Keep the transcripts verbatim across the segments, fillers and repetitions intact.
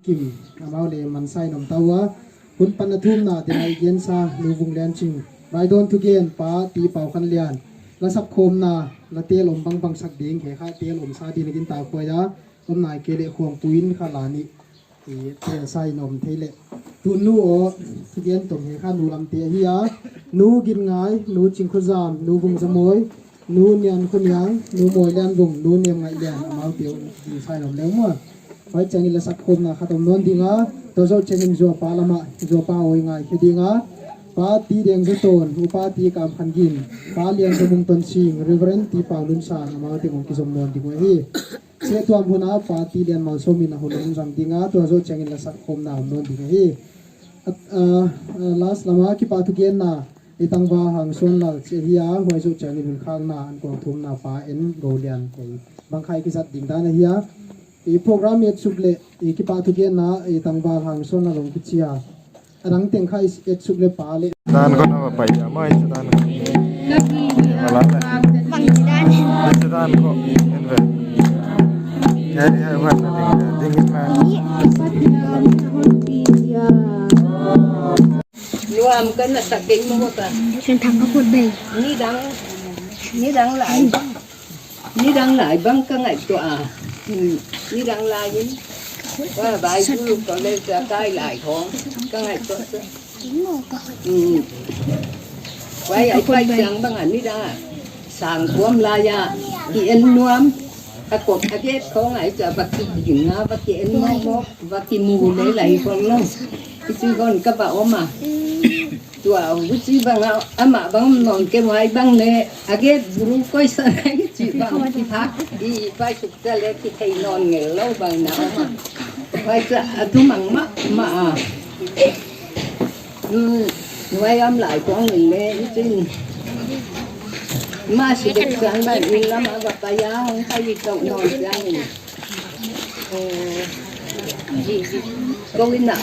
Kim, amau leh man sai nom ta ua. Hun pan a thumna ding a i gensa Nu Vung Lian Ching, Vaidawn thugen Pa Ti Pau Khan Lian, la sak khawmna, la tel om bangbang sak ding, he kha tel om sa ding a gingta khuai a, om nai kei leh khuang puin kha la nih, i tel sai nom thei leh. Tun nu aw, thugen tom he kha nu lamte ahi a, Nu Gin Ngai, Nu Ching Khu Zam, Nu Vung Za Mawi, Nu Nian Khu Niang, Nu Mawi Lian Vung, Nu Nem Ngai Lian, amau te uh ding sai nom leng maw. Huai chiangin la sak khawmna khat om nawn ding a, tua zoh chiangin Zuapa lam ah, Zuapa Awi Ngai khe ding a, Pa Ti Deng Za Tawn, Upa Ti Kam Khan Gin, Pa Lian Za Mung Ton Sing, Reverend Ti Pau Lun San, amau te uh kizom nawn ding uh ahi. Seh tuam hun a Pa Ti Lian Mal Sawm in a hun hon zang ding a, tua zoh chiangin la sak khawmna om nawn ding ahi. At, ah, ah, last lam a kipahthugenna, i tangval Hang Suan Lal chih ahi a, huai zoh chiangin hun khakna, ankuang thumna Pa En Go Lian, kei bang kha i kizat ding dan ahi a. I program i et suk leh, i kipahthugenna, i tangval Hang Suan Lal hong kichi a. A dang teng kha i et suk leh Pa leh. Dan khawng na va pai a, mai chu dan khawng. Wala le. Mai chu dan khawng. En ve. Ya, ya, wa na ding, ding in la. Nuam ka na sak kei maw ka. Sen thang ka phut bei. Nidang, nidang lai. Nidang lai bang ka ngaihtuah a. Hmm. Nidang lai in. Ka Bible college a kai lai khawng ka ngaihtuah. Hmm. Huai a i pai chiang bang a nidang a. Sang kuam lai a. Ki en nuam. A kop a gate khawng a i chia va ki ding a, va ki en mawk mawk, va ki mu leh lai khawng lou. Kichi khawng ka va om a. Tua huchi bang a, amah bang om nawn kei, huai bang leh, a gate bul koi sa lai kichi bang, ki phak, i pai suk ta leh ki thei nawn ngel lou bang na om a. Huai cha a thumang mahmah a. Hmm, huai om lai khawng in leh, i chin. Ma si dek chiang bang in lam a va pai a, hong pai i tou nawn chiang in. Eh, ko in na.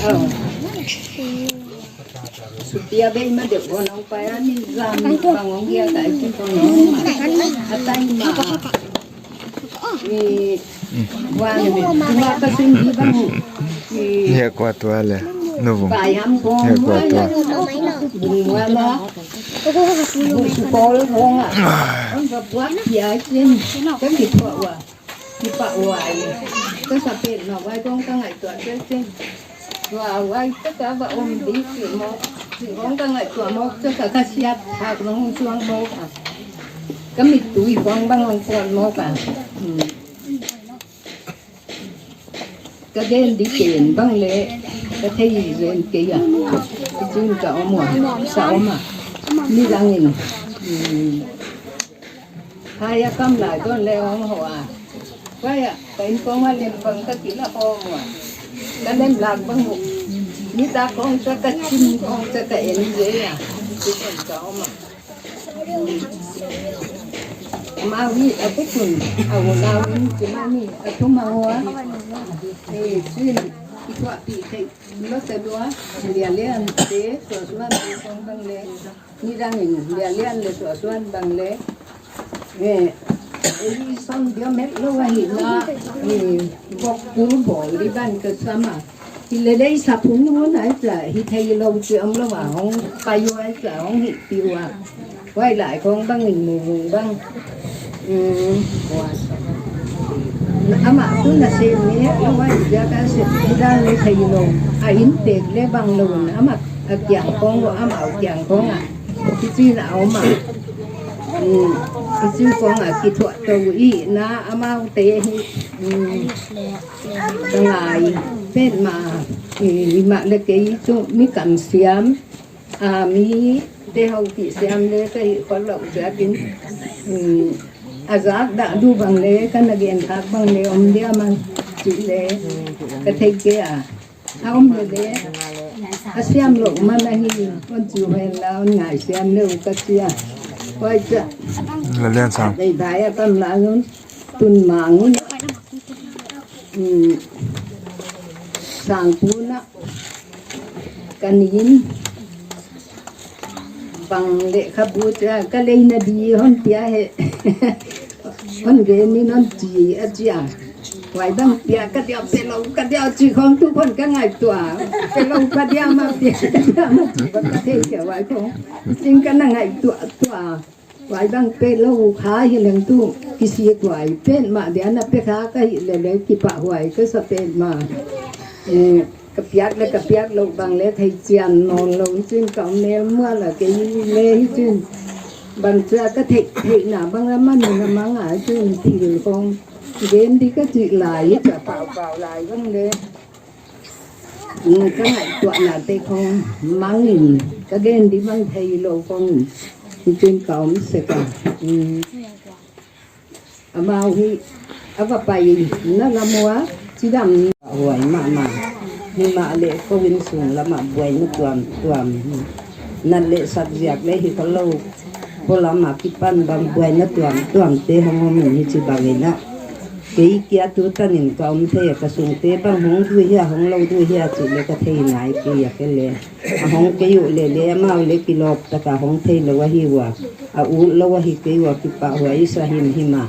Oh. Sutia bei ma dek ko nong pai a ni zam ni bang hong gia ka i chin ko nong. A tai ma. Ni, wan ni, tua ka sin di bang. Ni. Hia kua tua leh, Nu Vung. Pai ham ko. Hia kua tua. Bung wan la. Bung su kol hong a. Hong ka buak pia chin. Ka mi tua ua. Kipak huai. Ka sa pet na huai khawng ka ngaihtuah zel chin. Tua huai ka ka va om di ki mawk. Ki khawng ka ngaihtuah mawk, ka ka ka siat hak nong suang mawk a. Ka mittui khawng bang hong kuan mawk a. Hmm. Ka gen di pen bang leh, ka thei zen kei a. Ka chin ka om ua, ka om a. Nidang in. Hmm. Hai a kam lai dawn leh hong hoh a. Huai a, ka in kong a lem bang ka kila hong ua. Ka lem lak bang ua. Nitak khawng cha ka chim khawng cha ka en zel a. Ka om a. Amau hi a kutun, a unau in, ki mani, a thumang ua. Eh, sin, i tuahpih theih lou ta lua, Lia Lian te, Suan Suan te khawng bang leh. Nidang in Lia Lian leh Suan Suan bang leh, eh, ei son dia met lou ahi na, eh, bok pul bawl di ban ka sam a. Hi leh leh sa phun hun ai cha, hi thei lou chi om lou a, hong pai ua ai cha, hong hihpih ua. Huai lai khawng bang in Nu Vung bang. Hmm, ua sa. Amah tu na se ni, lou ai dia ka se, nidang leh thei lou. A in tek leh bang lou na, amah a kiang khawng lou, amah a kiang khawng a. Kichi na om a. Hmm. Hichi khong a kithuah tou i na amaute hi, mm, ka ngai petmah, i, i mah le kei chu mi kamsiam, a, mi te houpih siam le ka hih khollou ziakin, mm, a zak dah duh bang le ka na gen khak bang le om diam a chih le ka thei kei a. A om lele, a siam lou man ahi, kon chu hen la, hon ngaisiam leh uh ka chi a. Huai cha. La lian sang. Dai dai a kam la nun, tun mang un. Hmm. Sang puna. Ka nin. Bang leh kha bu cha, ka lei na di hon pia he. Hon gen ni non chi a chi a. Huai bang pia ka dia pelou, ka dia chi khong tu khong ka ngaihtuah. Pelou ka dia mah pia, ka dia mah chi khong ka thei kia huai khong. Sin ka na ngaihtuah tuah. Huai bang pelou kha hi leng tu kisik huai petmah dia na pe kha ka hih lele kipahhuai ka sa petmah. Eh, ka piak leh ka piak lou bang le thei chian nawn lou chin ka om mel mual a kei le hi chin. Bang cha ka theih, theihna bang la man na mang a chin thil khong. Gen di ka chih lai hi cha pau pau lai bang le. Ka ngaihtuahna te khong mang in ka gen di bang theilou khong. Hi chin ka om sek a. Mm. Amau hi a va pai na lam ua, chidam huai mahmah. Himahleh kou inn sung lam ah buaina tuamtuam. Nat leh sat ziak le hi khollou. Polam akipan bang buaina tuamtuam te hong om in hichibang in a. Kei kia tutan in ka om thei a, ka sungte bang hong duh hia, hong lou duh hia chih le ka thei nai kei a kei le. A hong kei uh lele amau le kilawp tak a hong theilou ahi ua. A utlou ahi kei ua kipahhuai i sa himhim a.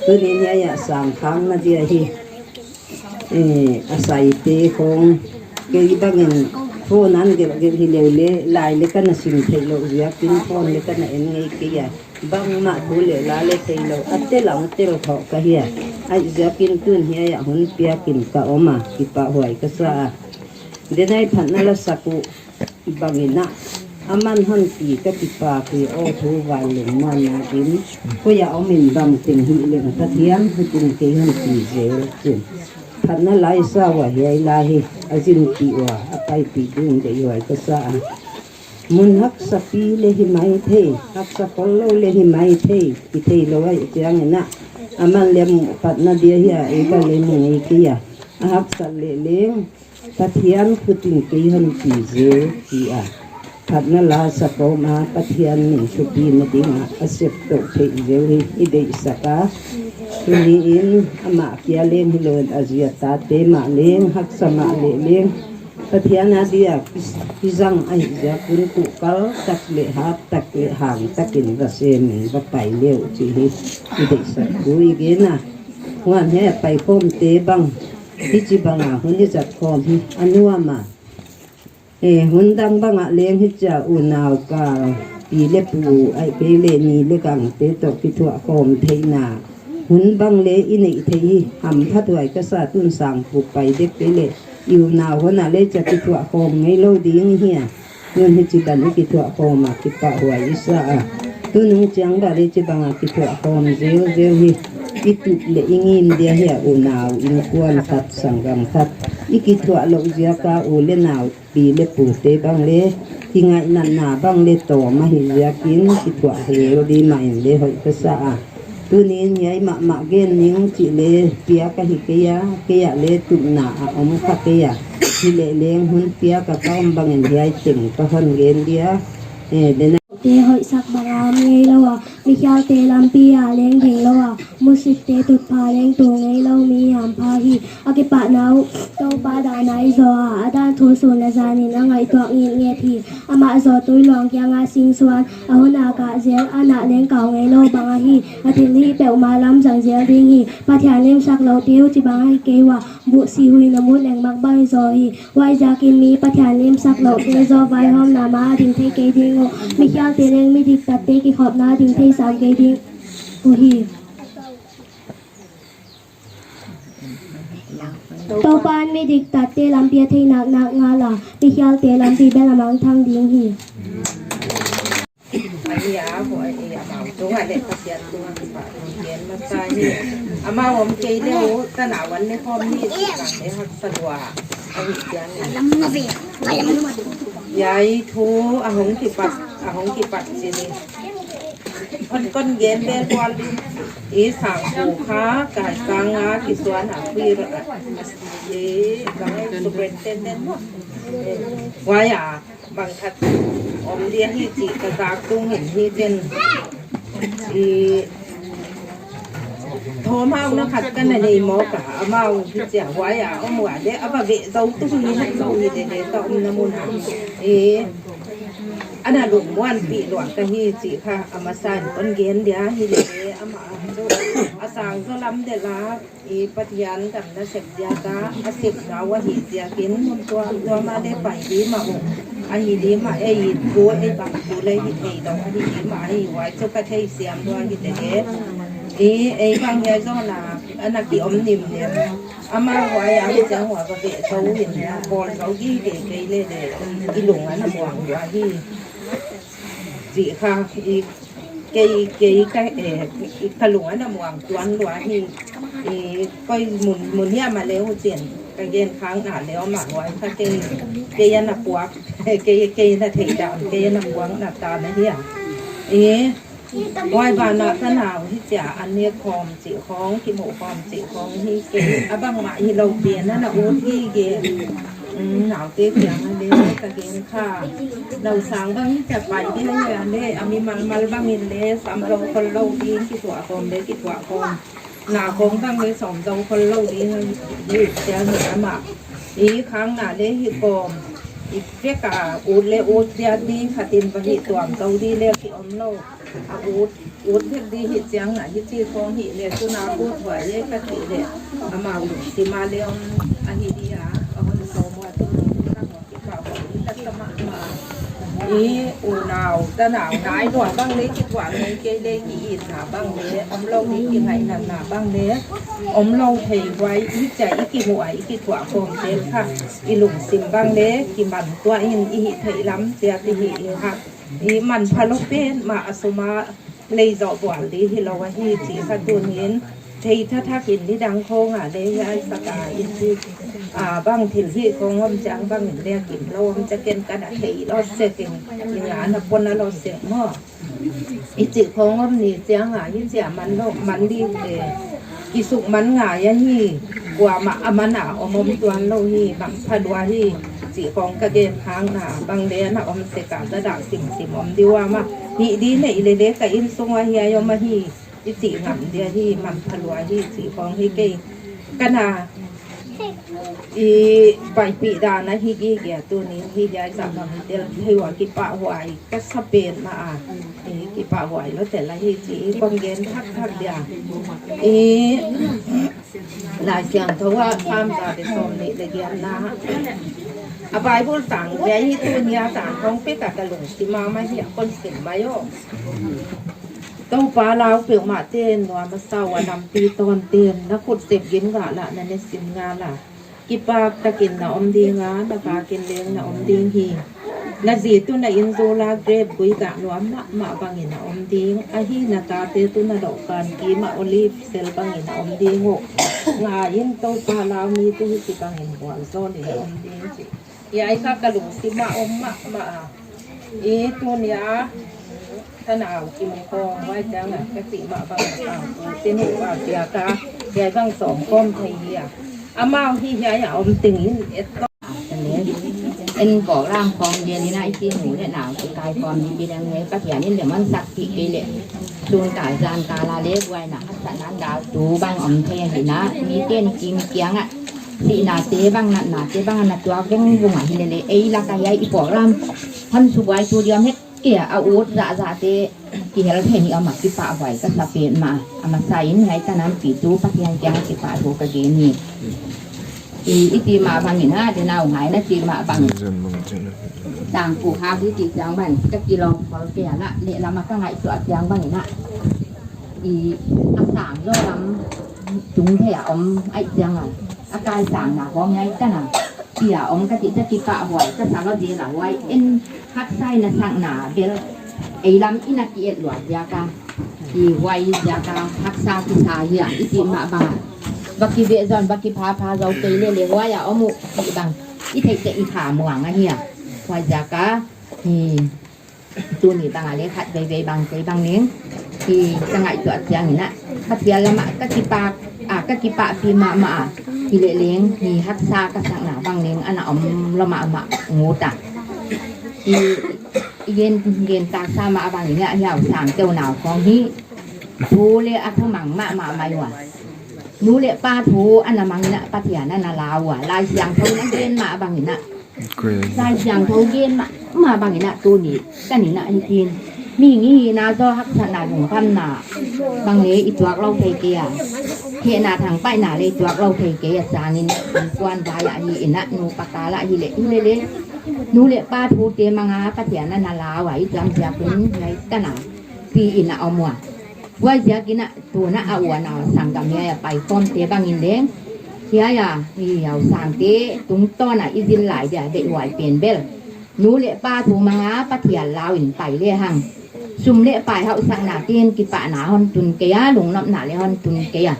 Tuni'n hiai a sang khang na dia hi. Eh, a saite khong. Kei bang in phone an gelh gelh hi lele, lai le ka na sim theilou ziakin phone le ka na en ngei kei a. Bangmah thu le la le theilou, a tel a hong tel thou ka hi a. Huai ziakin tun hiai a hun piak in ka om a, kipahhuai ka sa a. Denai phatna la sak uh bang in a, aman hon pi ka kipak hi aw thu van leng muanna in. Koi a om in bang teng hi leng Pathian hutin kei hon pi zel chin. Phatna la i sa ua hiai la hi, a zin pi ua, a pai pi ding deihhuai ka sa a. Mun haksa pi le hi maithei, haksa khollou le hi maithei, i theilou ahih chiang in a. Aman le mu phatna dia hi a, ei ka le mu ngei kei a. A haksa leh leng, Pathian khutin kei hon pi zel hi a. Phatna la sa kawm a, Pathian min thupina ding a, a sep tou theih zel hi, i deihsak a. Tuni'n, amah kia leng hilou in a zi a tate mah leng, haksa mah leh leng. Pathian a dia kizang ahih ziak un kuhkal tak leh hat tak leh hang takin va sem in va pai le uh chih hi i deihsak thu i gen a. Huan hiai a paikhawmte bang hichibang a hun i zat khawm hi a nuam a. Eh, hun dang bang ah leng hichia unau kal pi le pu ahihkeileh ni le gangte toh kithuah khawm theihna hun bang le i neih theih hi hamphathuai ka sa. Tun sang puk pai dek kei leh i unau hon a le chia kithuah khawm ngeilou ding hi a. Tun hichibang i kithuah khawm a kipahhuai i sa a. Tunung chiang bang le hichibang a kithuah khawm zelzel hi i tup leh i ngim dia hi a. Unau innkuan khat sanggam khat i kithuah louh ziak a u le nau pi le pute bang le kingaihna bang le tawm ahih ziakin kithuah hel di mah in le hoih ka sa a. Tuni'n hiai mahmah gen ning chih le piak ahi kei a, kei ah le tupna a om kha kei a. Hileh leng hun piak a ka om bang in hiai teng ka hon gen dia. Eh, denai te hoihsak bang a om ngeilou a, mikhialte lampi a leng ding lou a, musitte tutphah leng tu ngeilou mi hampha hi. A kipahna uh Toupa dan a i zaw a, a dan thu sun leh zan in a ngaihtuah ngitnget hi. Amah zaw tui luang kiang a singsuan, a hun a kah zel, a nah leng kau ngeilou bang ahi. A thilhih peuhmah lamzang zel ding hi. Pathian limsak loute huchibang ahi kei ua, buhsi huihna mut leng mak bang i zaw hi. Huaiziakin mi Pathian limsak loute zaw vaihawmna ma a ding thei kei ding uh. Mikhialte leng midiktatte kikhopna a ding thei sam kei ding uhi. Toupan midiktatte lampi a thei naknak ngal a, mikhialte lampi bel a mangthang ding hi. Ni a, huai, eh, amau tungah leh Pathian tungah kipahthu gen masa hi. Amau om kei leh uh, tanau an ne khawm hi chih bang leh haksa lua. Ahi chiang in. Hiai thu a hong kipat, a hong kipat chi ni. Kon, kon gen vel kual ding. I sang ku kha, kai sang a, kisuan a, pui ro, eh, bang superintendent maw. Eh, huai a, bang khat om dia hi chih ka zak tung in hi pen. I, thawm hau na khat ka na nei mawk a, amau hi chia huai a om ua leh, a va veh zou tung hi na zou hi lele ka omna mun a. Eh, ana lungmuanpih lua ka hi chih kha, a masa in kon gen dia hi lele, amah a chu, a sang zaw lam de la, i Pathian gam nasep ziak a, a sepna uh ahih ziakin, mun tuamtuam a leh pai di mah uh. Ahi di mah, ei thu, ei bang thu leh hi thei dong, ahi di mah, ahi huai chu ka theisiam lua hi lele. I, ei bang hiai zawn a, ana ki om nimnem. Amah huai a hi chiang ua va veh zou in, a bawl zou gige kei lele, i lung ana muang lua hi. Chih kha, i kei, kei ka, eh, i ka lung ana muang tuan lua hi. I koi mun, mun hiam a leh uh chin, ka gen khang na leh om a huai kha kei, kei ana puak, kei, kei na theih dan, kei ana puak na ta na hi a. I, huai ban ah tanau hi chia an ne khawm chih khawng, kimu khawm chih khawng hi kei, a bangmah hilou pen ana ut gige. Um, naute kiang a leh ka gen kha. Nau sang bang hi chia pai di hi a leh, a mi malmal bang in leh, sam zou khol lou ding, kituah khawm leh, kituah khawm. Na khawng bang leh, sawm zou khol lou ding, hi chia hi amah. I khang na leh hi khawm. I vek a ut leh ut dia di, khat in va hih tuam zou di leh ki om lou. A ut, ut vek di hi chiang na hi chi khawng hi leh, tu na ut huai leh ka ti leh. Amau lungsim a leh om ahi di a, a hon sawm ua tu na hua kipahthu ka sa mahmah. I unau, tanau, nai lua bang leh kituah ngei kei leh ki itna bang leh, om lou di kingaihna na bang leh, om lou thei huai, i chia i kimu a, i kituah khawm tel kha, i lungsim bang leh, kiman tuah in i hih theih lam, chia ki hi i ha. I manpha lou pen mah a sum a lei zoh bual di hilou ahi chih kha tuni'n thei thathak in nidang khawng a leh hiai sak a in chi, a, bang thil hih khawng om chiang bang in leh kim lou om chia ken ka na thei lou sek in, i nga na pon a lou sek maw. I chih khawng om ni chiang a, i chia man lou, man di te. Kisuk man ngai ahi, kuamah a man a om om tuan lou hi, bang pha lua hi, chih khawng ka gen khang na, bang leh na om sek a, za dah simsim om di ua mah. Hih di neih lele ka innsung a hiai om ahi, i chih ngam dia hi, manpha lua hi, chih khawng hi kei. Ka na, i paipih dan ahi gige tuni'n hi hiai zah bang tel thei ua kipahhuai ka sa pen mah a. I kipahhuai lou tel ahi chih kon gen thakthak dia. I Laisiangthou a Sam za leh sawmnih leh giatna a Bible tang dia hi tuni a tang khawng pek a ka lungsim a mah hi a kon sim mai aw. Toupa lau peuhmah ten nuam a sa ua nampi tawnten na khut sep gim ngal a na ne sim ngal a. Kipak takin na om ding a, na vakin leng na om ding hi. Na zi tuh na inn zul a grep gui gah nuam mahmah bangin a om ding. Ahi na tate tuh na lohkan kim a olive sel bangin a om ding uh. Ngai in Toupa lau mi tuh hichibangin vualzawlin a om ding chi. Hiai kha ka lungsim a om mahmah a. I tuni a tanau kimu khawng huai chiang a ka chih mah bang a tangthu sin uh a ziak a, hiai bang sawm khawm thei hi a. Amau hi hiai a om tengin et tou. En program khawng gen in a i chih nu leh nau kikai khawm di pi dang leh Pathian in leh man sak ti kei leh. Sun kal zan kal a leh buaina haksatna dal tu bang om thei hi na, miten kim kiang a. Sihna te bang, natna te bang a na tuak vengvung a hi lele, ei lak a hiai i program hon subuai tu diam het kei a, a ut zahzah te kihel thei ni om a, kipahhuai ka sa petmah a. A masa in hiai tanau pi tuh Pathian kiang a kipahthu ka gen hi. I, i chih mah bangin a, di nau ngai na chih mah bangin. Tangthu hak di chih chiang bang ka kilawm khol kei a, leh lam a ka ngaihtuah chiang bangin a. I, a sang zaw lam tung thei a om ahih chiang a, a kai sang na khawng hiai tanau pi a om ka chih chiang kipahhuai ka sa lou di la huai. En haksatna sakna bel Ei lam in a ki et luat ziak a, i huai ziak a haksa kisa hi a, i chih mah bang a. Va ki veh zon, va ki phapha zou kei lele huai a om uh chih bang i theih teh i thamuang ahi a. Huai ziak a, i tuni bang a le khat veivei bang kei bang leng, i ka ngaihtuah chiang in a, Pathian lam a ka kipak, a ka kipahpih mahmah a, hileh leng, i haksa ka sakna bang leng ana om lua mahmah ngut a. I, i gen, gen taksa mah bang in a, hiai sang teu nau khong hi, thu le a thumang mahmah mai ua. Nu le pa thu ana mang in a Pathian ana la ua. Laisiangthou in a gen mah bang in a. Laisiangthou gen mah, mah bang in a tuni, ka ni in a hitin. Mihing i hihna zaw haksatna lungkhamna bang le i tuak lou thei kei a. Hehna thangpaihna le i tuak lou thei kei a sangin, innkuan vai a hi in a, nu pa kal a hileh, hilele. Nu le pa thute mang a Pathian ana la ua, i tuam ziak un hiai tan a, pi in a om ua. Huai ziak in a, tuna a uan a sanggam hiai a paikhawmte bang in leng, hiai a, i hausangte tungtawn a i zil lai dia deihhuai pen bel, nu le pa thu mang a Pathian lau in pai lehang, sum le pai hausakna te'n kipahna hon tun kei a, lungnopna le hon tun kei a.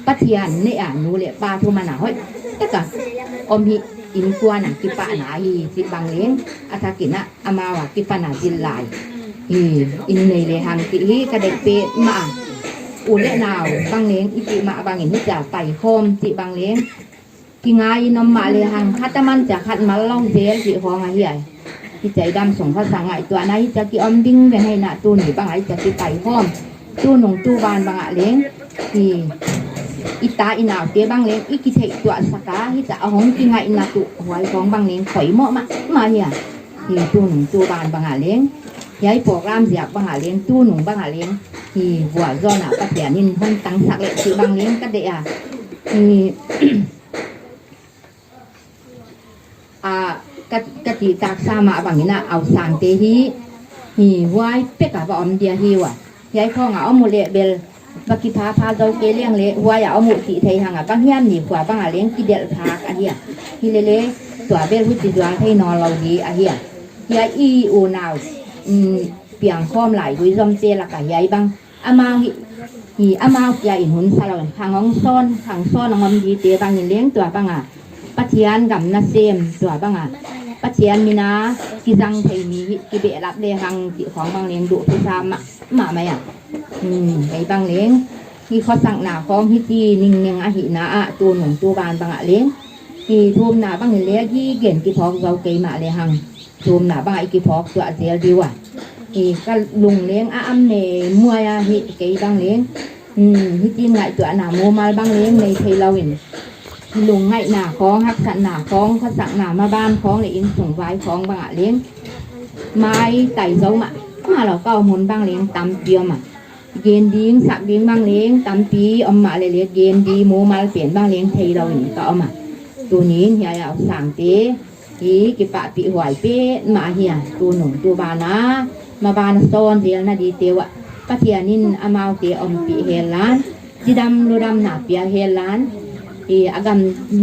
Pathian neih a nu le pa thu mang a hoihtak a om hi, innkuan a kipahna hi chih bang leng, a thak in a amau a kipan a zil lai hi, in nei lehang chih hi ka deih petmah a. U le nau bang leng i chih mah bang in hichia paikhawm chih bang leng, kingai in om mah lehang, khat a man chia khat mal lou zel chih khong ahi a. Hichia i damsung khosang ngaihtuahna hichia ki om ding ven hi in a, tuni bang a hichia ki paikhawm, tunung tuvan bang a leng, i, i ta i naute bang leng i kitheihtuah sak a, hichia a hong kingaihna tuh huai khong bang leng poimoh mahmah hi a. I, tunung tuvan bang a leng, hiai program ziak bang a leng, tunung bang a leng, i, vualzawlna Pathian in hon tangsak leh chih bang leng ka deih a. I, a, ka, ka chih taksa mah bang in a, hausangte hi, hi huai pek a va om dia hi ua. Hiai khong a om uleh bel, va kiphapha zou kei leng le, huai a om uh chih thei hang a, bang hiam ni khua bang a leng kidelh phak ahi a. Hilele, tua bel huchi zual thei nawnlou di ahi a. Hiai i unau, um, piangkhawm lai gui zomte lak a hiai bang, amau hi, hi amau kia in hun sa lou, khang hong sawn, khang sawn hong om dite bang in leng tua bang a, Pathian gam nasem tua bang a, Pathian min a kizang thei mi hi kibehlap lehang chih khong bang leng duh thusa mahmah mai a. Hmm, hiai bang leng, hi khosakna khong hichi ningneng ahihna a, tunung tuvan bang a leng, hi thumna bang in leng hi gen kiphawk zou kei mah lehang, thumna bang a i kiphawk tuah zel di ua. I ka lung leng a am ne muai a hi kei bang leng. Hmm, hichi ngaihtuahna mumal bang leng nei theilou in, lungngaihna khong, haksatna khong, khosakna maban khong le innsung vai khong bang a leng, maitai zou mahmah lou ka om hun bang leng tampi om a. Gen ding sak ding bang leng tampi om mahleh le gen di mumal pen bang leng theilou in ka om a. Tuni'n hiai hausangte hi kipahpih huai petmah hi a, tunung tuvan a, maban a sawn zelna dite uah, Pathian in amaute ompih henla, chidam ludamna pia henla, i a gam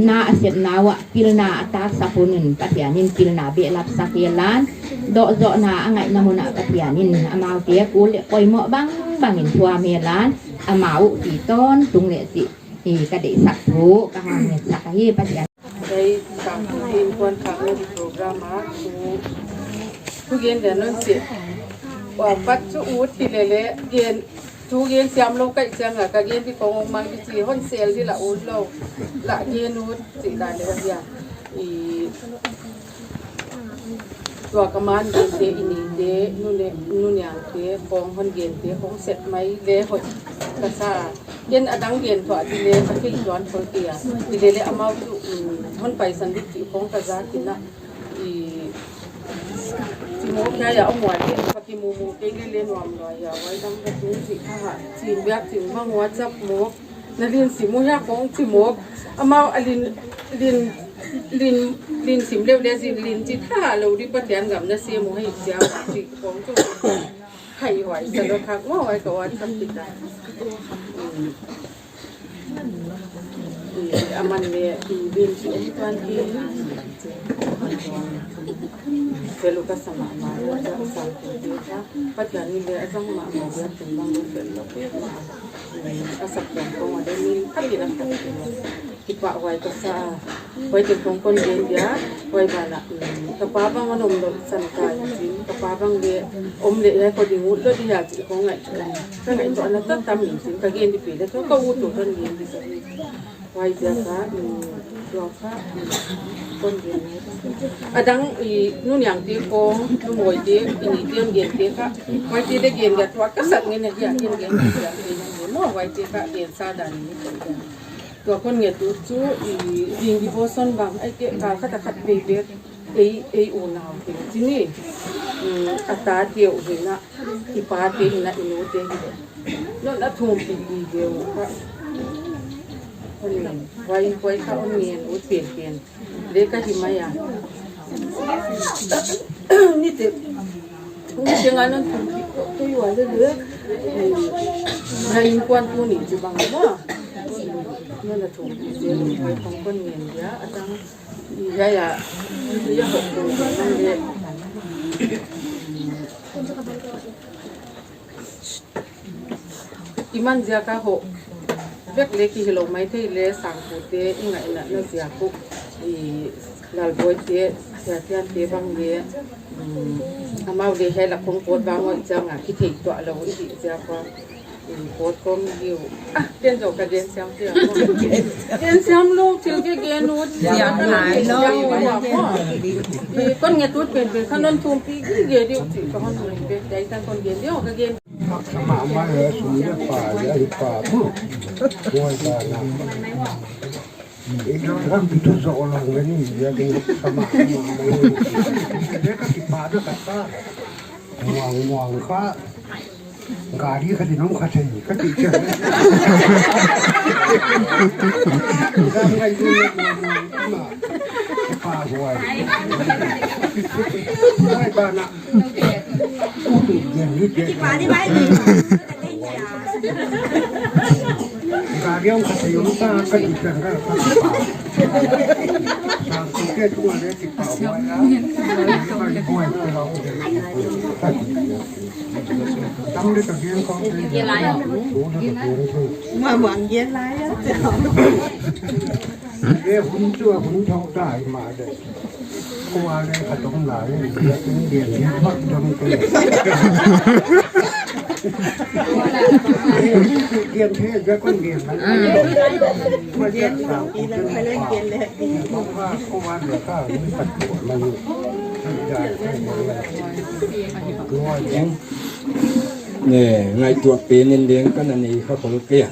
na a sepna uah pilna a taksa hun in Pathian in pilna behlap sak henla, dohzohna a ngaihna mun ah Pathian in amaute kul leh poimoh bangbang in thuam henla, amau uh pi tawntung leh chih, i ka deihsak thu ka hon ngetsak ahi Pathian. Kei ka innkuan khakna di program a thu, thugen dia non se. Ua pat chu ut hilele gen, thugen siam lou ka hih chiang a ka gen di khong mang di chi hon sel di la ut lou. La gen ut chih dan le hia. I tua ka man gente, i nite, nu ne, nu niangte, khong hon gente, khong set mai le hoih ka sa. Ken a dang gen thuah di le, a kei tuan khol kei a. Di le le amau chu, um, hon paisan di chih khong ka zak in a. I, chimawk hiai a om uah le, ka kimumu kei le le nuam lua hia, huai dang ka tung chih kha ha. Chim biak chim bang WhatsApp mawk. Na lin sim uh hia khong chimawk. Amau a lin, lin, lin, lin sim leuh le zin lin chi tha lou di Pathian gam nasem uh hi chia chi khong chu. Hai huai sa lou khak maw huai ka WhatsApp pi ta. I, aman le, i, lin sim tuan ki. Fel uh ka sa mahmah, a sang tung tung kha. Pathian in leng a zang mahmah, a zang tung bang leng fel lou pek mah. A sak tung kong a leng min a lin a khat. Kipahhuai ka sa. Huaite khong kon gen dia, huai banah, mm, ka pa bang a nom lou san ka in chin, ka pa bang leng om leh hiai kho ding ut lou dia chih khong ngaihtuah, ka ngaihtuahna tam tam in chin, ka gen di pen leh, ka ut lou tan gen di sa. Huai dia ka, mm, tua ka, mm, kon gen ni. A dang i nu niang te khong, nu moi te, i ni te gen te ka, huaite leng gen dia tua ka sak ngen a dia, gen gen dia, gen gen mo, huaite ka gen sa dan ni. Tua kon nget uh chu, i, ding devotion bang, ai ke, ka khat a khat bei bek, ei, ei unau te. Chini, mm, a tate uh hi na, i pa te hi na, i nu te hi na. Non a thum pi pi de uh ka. Kon ngen, huai, huai ka hon ngen uh pen pen. Leh ka hi mai a. Ni te, ni te nga non thum pi ko, ko yua lele. Na innkuan tuni chu bang ma. Non a thum pi de, huai khong kon ngen dia, a tang, ya, ya, ya hoh kon ngen dia. I man ziak a hoh vek leh ki hilou maithei leh sangpute i ngaihna na ziak uh, i Lalboi te, Siathian te bang leh, mm, amau leh hiai lak khong pawt bang uh i chang a kithei tuah lou i hih ziak ua, mm, pawt khong diu. Ah, ken zou ka gen siam siam. Gen siam lou, thil ke gen ut. Siam hai lou. I kon nget ut pen pen kha non thum pi gige diu chih ka hon ngen pen dai tan kon gen diu ka gen. Sama mai a sum leh pa, ya hi pa. Buai ba na. I dong ram pi tu zo lo ngen ni, ya ding sama mai. Dia ka ki pa da ka ta. Muang muang ka. Gari ka di nong ka thei, ka ti ka. Gari ka di nong ka thei. Pa huai. Huai ba na. Huai ban gen lai a. Eh, hun chu a hun thou tai mah de. Kua leh ka dong lai, ya kin gen ni bak dong te. Eh, gen te, ya kon gen lai. Kua leh ka, kua leh ka, ni ka kua lai. Ne, ngaihtuah pen in leng ka na nei kha khol kei a.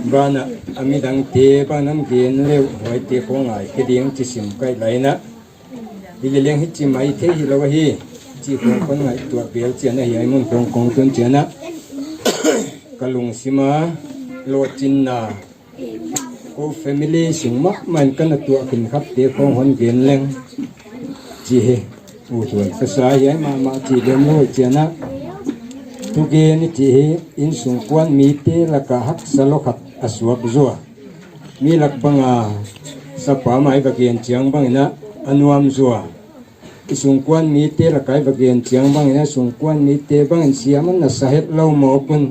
Banah, a midangte, banah gen leh, huaite khong ngai kei ding chi sim ka hih lai na. Hileleng hichi maithei hilou hi, chi khong kon ngaihtuah bel chiang a hiai mun khong kon tun chiang a. Ka lungsim a, lohchinna. Kou family sung mahmah in ka na tuah khenkhatte khong hon gen leng. Chi hi, uthuai ka sa hiai mahmah chi lem lou chiang a. Thugen i chih hi, innsungkuan mite lak a haksa lou khat a suak zaw. Mi lak bang a, sapa mai va gen chiang bang in a, a nuam zaw. I sungkuan mite lak a i va gen chiang bang in a, sungkuan mite bang in siam a na sa het lou mawk un.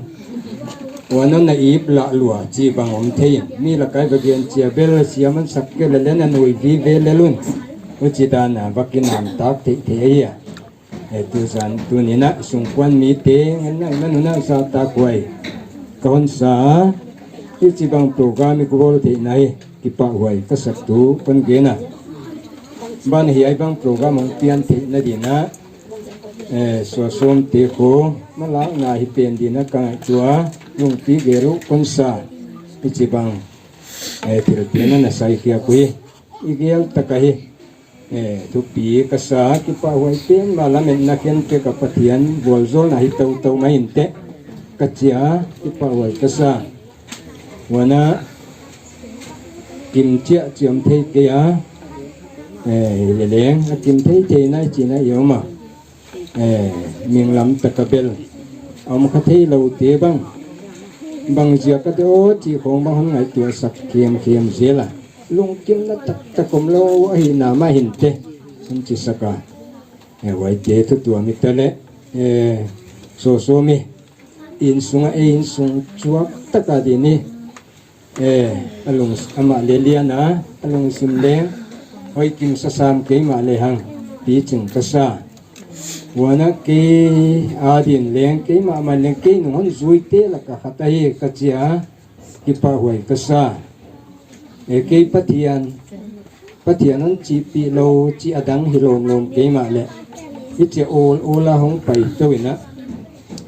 Huan a na ip lah lua chih bang om thei. Mi lak a i va gen chiang bel siam a sak kei leh leng a nui vive lel un. Huchi dan a va kinamtak theih theih ahi a. Eh, tuzan tuni in a sungkuan mite ngen na, na nuna sa ta kuai. Ka hon sa, hichi bang program i ku bawl theihna hi. Kipahhuai ka sak thu kon gen a. Banah hiai bang program hong pian theihna ding in a, eh, suasawmte khong, malakna hi pen ding in a ka ngaihtuah, lungpi gel uh kon sa, hichi bang, eh, thil pen a na sai khia uh hi. I gel tak ahi, eh, thupi ka sa, kipahhuai pen mah lametna khen te ka Pathian, vualzawlna hi toutou mai in te, ka chi a, kipahhuai ka sa. Huan a kim chiah chiam thei kei a, eh, hileleng, a kim thei thei nai chihna i om a. Eh, minglam tak a bel. A om kha thei lou te bang. Bang ziak a te aw chih khong bang hon ngaihtuah sak khem khem zel a. lungkimna taktak omlou ahihna mah hinte, hon chi sak a. Eh, huaite thu tuam i ta leh, eh, Sawsawm i innsung a, ei innsung chuak tak a ding in, eh, a lung, amah leh lian a, a lungsim leng hoih kim sasam kei mahleh hang, pi ching ka sa. Huan a kei adin leng, keimah mah leng kei nung hon zuite lak a khat ahi ka chi a, kipahhuai ka sa. Eh, kei Pathian, Pathian hon chihpih lou chih a dang hi lawmlawm kei mahleh, hichia awl awl a hong pai tou in a,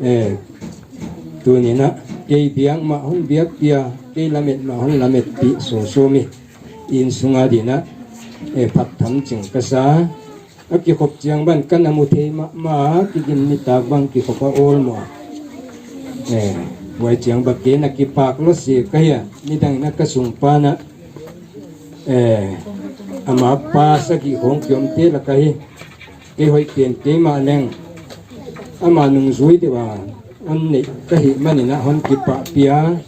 eh, tuni'n a kei biak mah hon biakpih a, kei lamet mah hon lametpih Sawsawm i innsung a ding in a, eh, phat tham ching ka sa. A kikhop chiang bang ka na mu thei mahmah, kigin nitak bang kikhop a awl maw. Eh, huai chiang bang kei na kipak lua sek ka hi a, nidang in a ka sung pan a, eh, ama pa sagih khong ki omte lak ahi. Kei hoih ken kei mah leng, ama nungzui deuh a hon neih ka hih manin a hon kipahpih a,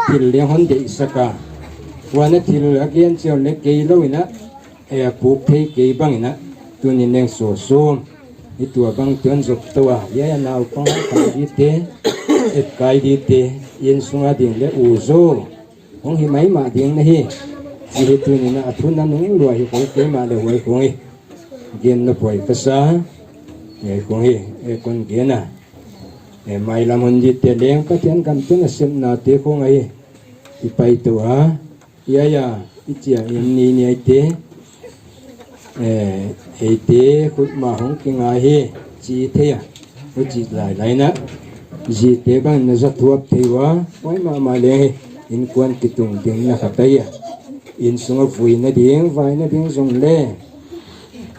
thil leng hon deihsak a. Huan a thil a gen chiang leh kei lou in a, eh, a puk thei kei bang in a, tuni'n leng Sawsawm i tuabang tion zop tou a, hiai a naupang hong kai dingte, et kai dingte, innsung a ding leh u zaw hong hi maimah ding na hi. Hichi hi tuni'n a thu na nung lua hi khong kei mahleh huai khong i gen na puai ka sa. Huai khong i, eh, kon gen a, eh, mailam hun dingte leng Pathian gam tungah sepnate khong ahi. I pai tou a, hiai a i chia in ni ni aite, eh, eite khut mah hong kinga hi chi thei a, huchi lailai in a, zite bang na za thuap thei ua, huai mahmah leng hi, innkuan kitung ding na khat ahi a. Innsung a vuina ding, vaina ding zong leng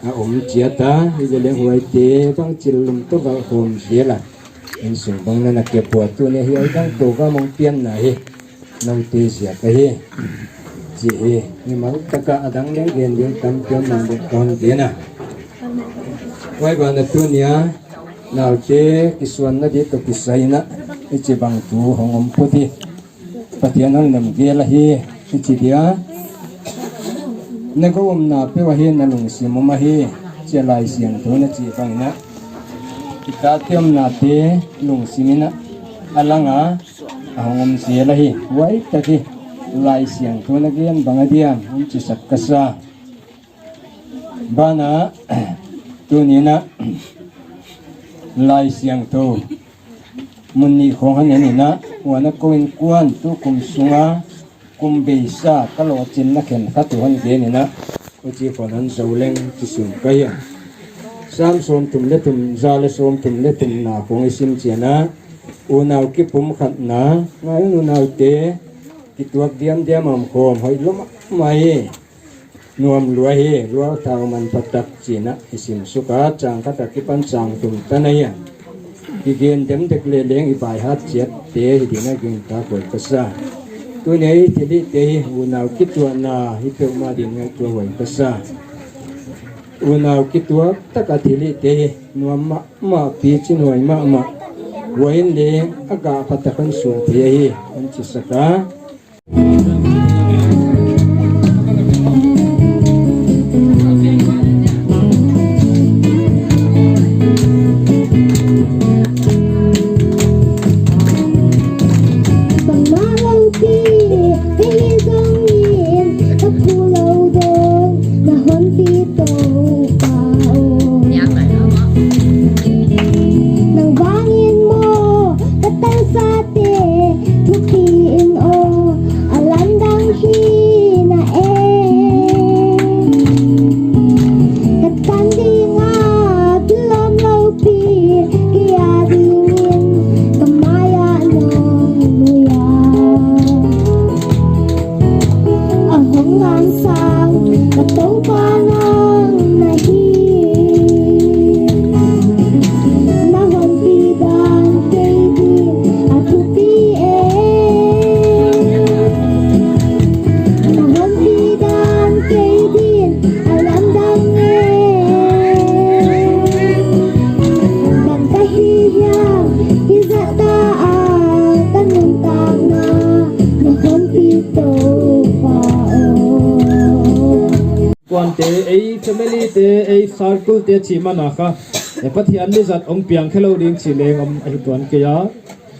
a om chiat a, hi leh leng huaite bang chil lum toh val khawm zel a, innsung bang na na kep ua, tuni a hiai dang tou va mong pian na hi. Noute ziak ahi. Chi hi, mimal tak a a dang leng gen ding tampi om mahleh kon gen a. Huai ban ah tuni a, naute kisuanna ding toh kisai in a, hichibang thu hong om phot hi. Pathian hon lemgel ahi, hichi dia. Na gou omna peuh ah hiai na lungsim om ahi, chia Laisiangthou in a chih bang in a. I tate omnate lungsim in a, a lang a, a hong om zel ahi, huai tak hi Laisiangthou in a gen bang a diam, hon chi sak ka sa. Ban ah, tuni'n a, Laisiangthou mun nih khong hon en in a, huan a kou innkuan tukum sunga kum beisa ka lohchinna khenkhat uh hon gen in a, huchi khong hon zou leng chi sim ka hi a. Sam sawmthum leh thum, za leh sawmthum leh thumna khong i sim chiang a, unau kipumkhatna, ngai un unaute, kituak diamdiam a om khawm hoih lua mahmah hi. Nuam lua hi, lua thau man pha tak chi in a i sim suk a, chang khat akipan chang thum tan ahi a. Kigen dem dek leh leng i baihat chiatte hi ding a gingta koi ka sa. Tuni a i thilhihte hi unau kituahna hi peuhmah ding ngaihtuah huai ka sa. Unau kituak tak a thilhihte hi nuam mahmah, pichin huai mahmah. Huai in leng a gah pha tak hon suang thei ahi, hon chi sak a. Nang vangin maw ka tangsate thupi in aw. Ei, ei family te, ei circle te chih man a kha, e, Pathian mi zat hong piang khe lou ding chih leng om ahi tuan kei a.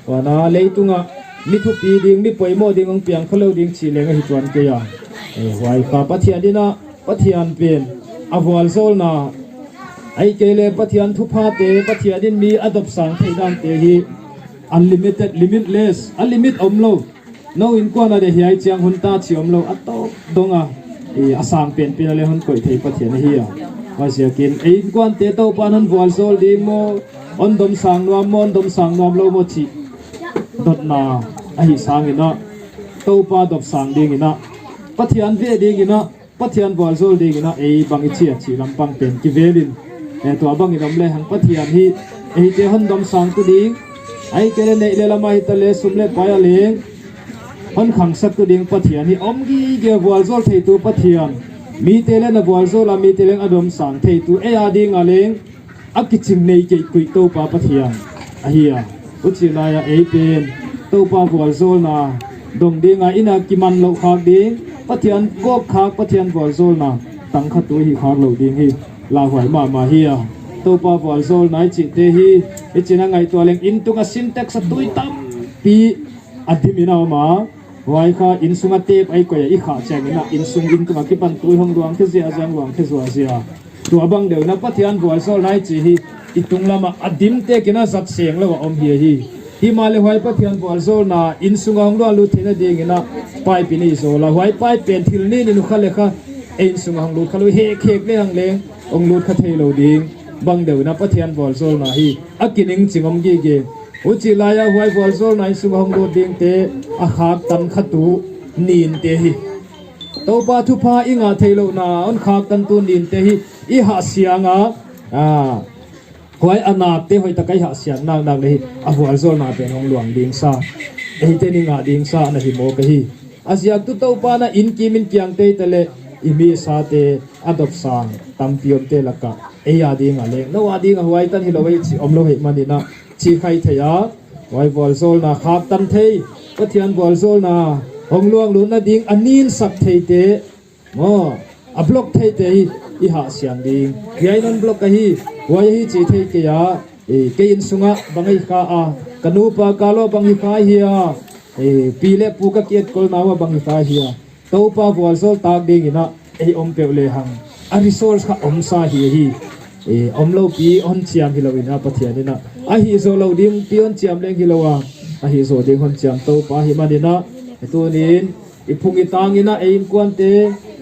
Huan a leitung a mi thupi ding, mi poimoh ding hong piang khe lou ding chih leng ahi tuan kei a. E, huai kha Pathian in a, Pathian pen a vualzawlna, ahihkeileh Pathian thupha te, Pathian in mi a dopsang theih dan te hi unlimited, limitless, a limit om lou. Nou innkuan a deuh hiai chiang hun ta chih om lou, a tawp dong a, i, a sang penpen a leng hon koih thei Pathian ahi a. Huaiziakin ei innkuan te Toupa'n hon vualzawl ding maw, hon domsang nuam maw, hon domsang nuam lou maw chih dotna ahih sangin a, Toupa dopsang dingin a, Pathian veh dingin a, Pathian vualzawl dingin a, ei bang i chi a chih lampang pen kivel in, e, tuabang in om lehang Pathian hi eite hon domsang tu ding, ahihkeileh neih leh lam a hitaleh sum leh pai a leng hon khangsak tu ding Pathian hi om gige, vualzawl theitu Pathian, mite leng a vualzawl a, mite leng a domsang theitu, ei a ding a leng a kiching nei kei kuih Toupa Pathian ahi a. Huchih lai a ei pen Toupa vualzawlna dong ding a, inn a kiman lou khak ding, Pathian kawk khak, Pathian vualzawlna tang kha tu hi khak lou ding hi lauhuai mahmah hi a. Toupa vualzawlna i chihte hi, i chin a ngaihtuah leng inn tung a Sintex a tui tampi a dim in a om a. Huai kha inn sung a tap a i koih a, i khah chiangin a inn sung, inn tung a kipan tui hong luang khe ziahziah, luang khe zuahziah. Tuabang deuh in a Pathian vualzawlna i chih hi i tunglam a a dim tek in a zat seng lou a om hi ahi. Himahleh huai Pathian vualzawlna inn sung a hong luang lut theihna dingin a pipe in i zawl a, huai pipe pen thil nin in uh kha leh kha ei inn sung a hong lut kha lou, heh khek lehang leng hong lut kha thei lou ding. Bang deuh in a Pathian vualzawlna hi a kiningching om gige. Huchih lai a huai vualzawlna inn sung a hong lut dingte a khaktan kha tu ninte hi, Toupa thupha i ngah theihlouhna hon khaktan tu ninte hi i hahsiang a, a, huai a nakte hoihtak a i hahsiang naknak leh hi a vualzawlna pen hong luang ding sa, eite'n i ngah ding sa ana hi mawk ahi. A ziak tuh Toupa'n a inn kim inn kiang te hitaleh i mi sate a dopsang tampi omte lak a, ei a ding a leng, nou a ding a huai tan hilou ei chih om lou hi manin a, chih khai thei a, huai vualzawlna khaktan thei, Pathian vualzawlna hong luang lutna ding a ninsak theite maw, a block theite hi i hahsiang ding. Hiai non block ahi, huai ahi chih thei kei a, e, kei inn sung a bang ahi kha a, ka nupa ka lou bang hi kha hia, e, pi leh pu ka ki-etkol na ua bang hi kha hia. Toupa vualzawl tak dingin a ei om peuh lehang a resource kha om sa hi ahi. E, omlou pi hon chiam hilou in a Pathian in a, a hihzoh lou ding pi hon chiam leng hilou a, a hihzoh ding hon chiam Toupa hi manin a, e, tunin i phung i tang in a ei innkuante,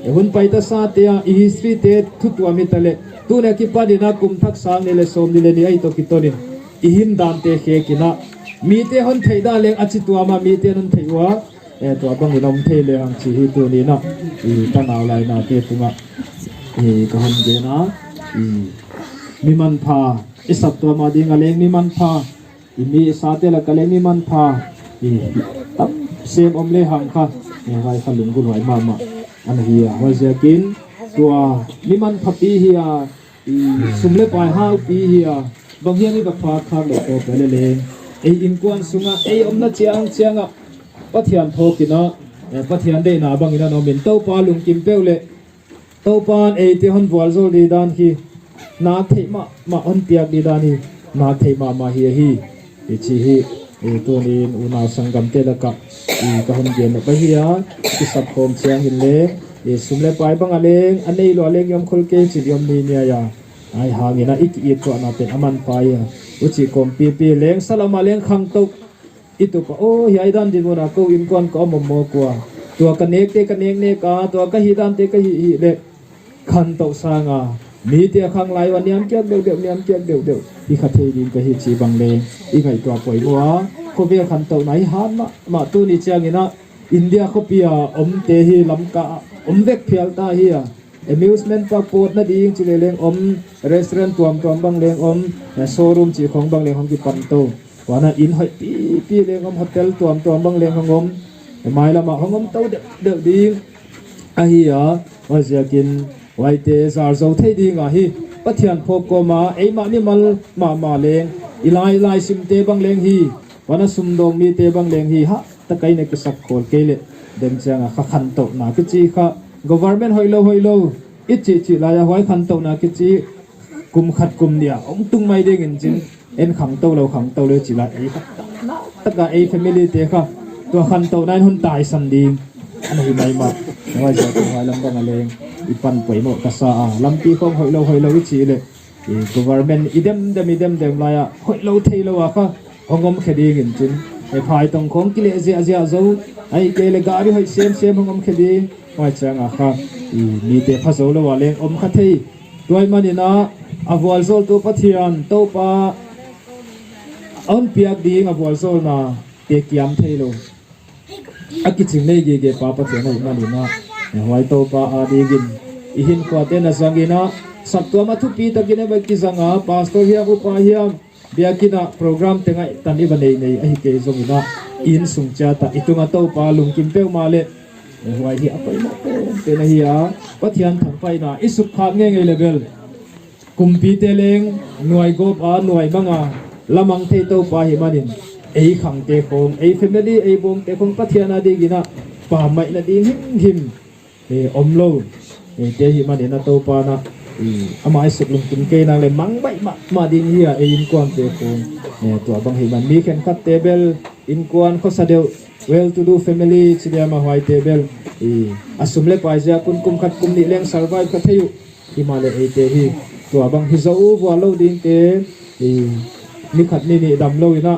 e, hun paita sate a i history te thu tuam hitaleh, tuni a kipan in a kum thak sang nih leh sawmnih leh nih ahi toh kiton in i hin dante khek in a, mite hon theih dan leng a chi tuam a, mite'n hon theih ua, e, tuabang in om thei lehang chih hi tunin a, i, ka nau lai nate tung a, i, ka hon gen a, i, mi manpha, i saptuam a ding a leng mi manpha, i mi sate lak a leng mi manpha, i, tam sem om lehang kha, e, huai kha lunggulh huai mahmah ana hi a. Huaiziakin tua mi manpha pi hi a, i, sum leh pai hau pi hi a, bang hiam i va phak khak leh kawp leh leng, ei innkuan sung a ei omna chiangchiang a Pathian thawk in a, e, Pathian deihna bang in a na om in, Toupa lungkim peuh leh Toupa'n eite hon vualzawl di dan hi, nak theih mahmah hon piak di dan hi, nak theih mahmah hi ahi. I chih hi, i, tunin unau sanggamte lak a, i, ka hon gen nop ahi a, kisap khawm chiang in leng, i, sum leh pai bang a leng, a neilou a leng i om khol kei chin i om ni ni a. Ahihhangin a i ki-it tuahna pen a manpha hi a. Huchih kawm pipi leng, salam a leng khangtou i tup a, aw, hiai dan dinmun a kou innkuan ka om om mawk ua. Tua ka nekte ka nek nek a, tua ka hih dante ka hih hih leh khantou sang a, mite a khanglai ua niam kiak deuhdeuh, niam kiak deuhdeuh hi kha thei ding ka hi chih bang leng i ngaihtuah poimoh a. Khovel khantouhna hi hat mahmah, tuni chiangin a India khopi a omte hi Lamka a om vek phial ta hi a. Amusement park pawtna ding chih leh leng om, restaurant tuamtuam bang leng om, eh, showroom chih khong bang leng hong kipan tou. Huan a inn hoih pipi leng om, hotel tuamtuam bang leng hong om. Eh, mailam a hong om tou deuhdeuh ding ahi a, huaiziakin huaite zalzou thei ding ahi. Pathian phawk kawm a, eimah mimal mahmah leng, i lailai simte bang leng hi, huan a sumdawng mite bang leng hi, hah, tak a i na kisak khol kei leh, dem chiang a kha khantouhna kichi kha, government hoihlou hoihlou, I chih chih lai a huai khantouhna kichi kum khat kum nih a hong tung mai ding in chin, en khangtou lou khangtou lou chih lai ei kha, taka ei family te kha tua khantouhna in hon taisan ding ana hi maimah. Huai zoh tu huai lam bang a leng i pan poimoh ka sa a, lampi khong hoihlou hoihlou i chih leh, i government i dem dem i dem dem lai a hoihlou theilou a kha hong om khe ding in chin, e phai tong khong kileh ziahziah zou, ahihkeileh gari hoih semsem hong om khe ding. Huai chiang a kha i mite pha zou lou a leng om kha thei. Tua ahihmanin a vualzawltu Pathian Toupa a hon piak ding a vualzawlna te kiam theilou a kiching nei gige pa Pathian ahihmanin a, huai Toupa a dingin i hinkhua te na zang in a, saptuam a thupi takin a va kizang a, pastor hiam upa hiam, biakinn a program te ngaihtan i va nei nei ahihkeileh zong in a, i innsung chiat a i tung a Toupa lungkim peuhmah leh, huai hi a poimoh pen pen ahi a, Pathian thangpaihna i sukkhak ngeingei leh bel, kumpite leng nuai gawp a nuai mang a la mang thei Toupa ahihmanin, ei khangte khong, ei family, ei bawngte khong Pathian a dingin a pammaihna ding himhim, e, omlou, e, te ahihmanin a Toupa na, e, amah i suk lungkim kei nak leh mang baih mahmah ding hi a, ei innkuante khong, e, tua bang ahihman mi khenkhat te bel innkuan khosa deuh, well to do family chi diam a huaite bel, e, a sum leh pai ziak un kum khat kum nih leng survive kha thei uh. Himahleh eite hi tua bang hi zou vual lou dingte, i, ni khat ni nih damlou in a,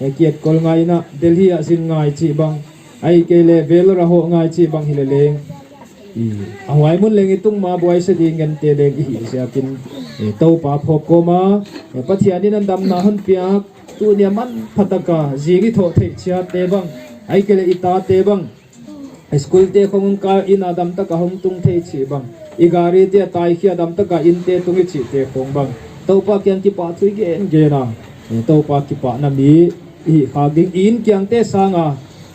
e, kiat kol ngai in a, Delhi ah zin ngai chih bang, ahihkeileh Vellore a hoh ngai chih bang hileh leng, i, a huai mun leng i tung ma buaisa ding ngente leng i hih ziakin, e, Toupa phawk kawm a, e, Pathian in a damna hon piak, tuni a manpha taka zing i thoh theih chiatte bang, ahihkeileh i tate bang, school te khong hong kal in a damtaka hong tung thei chih bang, i gari te a taikhia damtaka inn te tung i chihte khong bang, Toupa kiang kipahthu i gen gen a, e, Toupa kipahna mi i hih khak ding, i inn kiangte sanga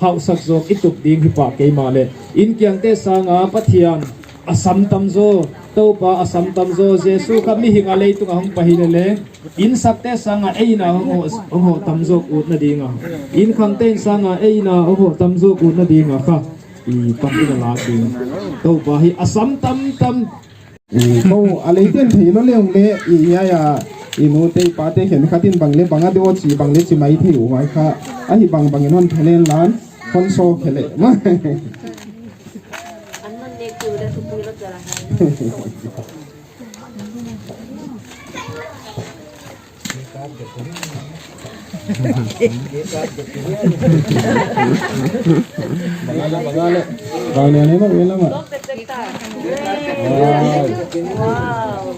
hauhsak zawk i tup ding hi pah kei mahleh, inn kiangte sanga Pathian a sam tam zaw, Toupa a sam tam zaw, Jesu kha mihing a leitung a hong pai hileh leng, inn sakte sanga ei na hong hoh, hong hoh tam zawk utna ding a, inn khangte in sanga ei na hong hoh tam zawk utna ding a kha i pan in a lak ding Toupa hi a sam tamtam. I, ko a leiten theilou leh ong leh, i, ya, ya, i nute i pate khenkhat in bang leh bang a deuh chih bang leh chi mai thei uh huai kha, ahih bangbang in hon thelen lan, hon sawk khe leh ma. Bang a leh, bang a leh. Bang a leh, bang a leh. Wow. Wow.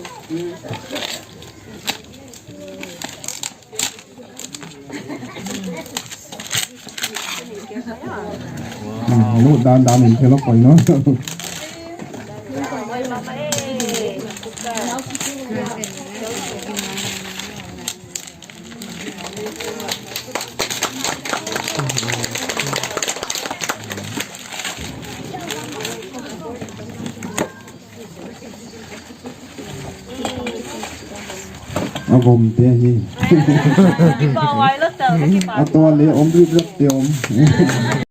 Hmm, lut dan dan in khelok koi no. A vom te hi. A tua leh om rip rap te om.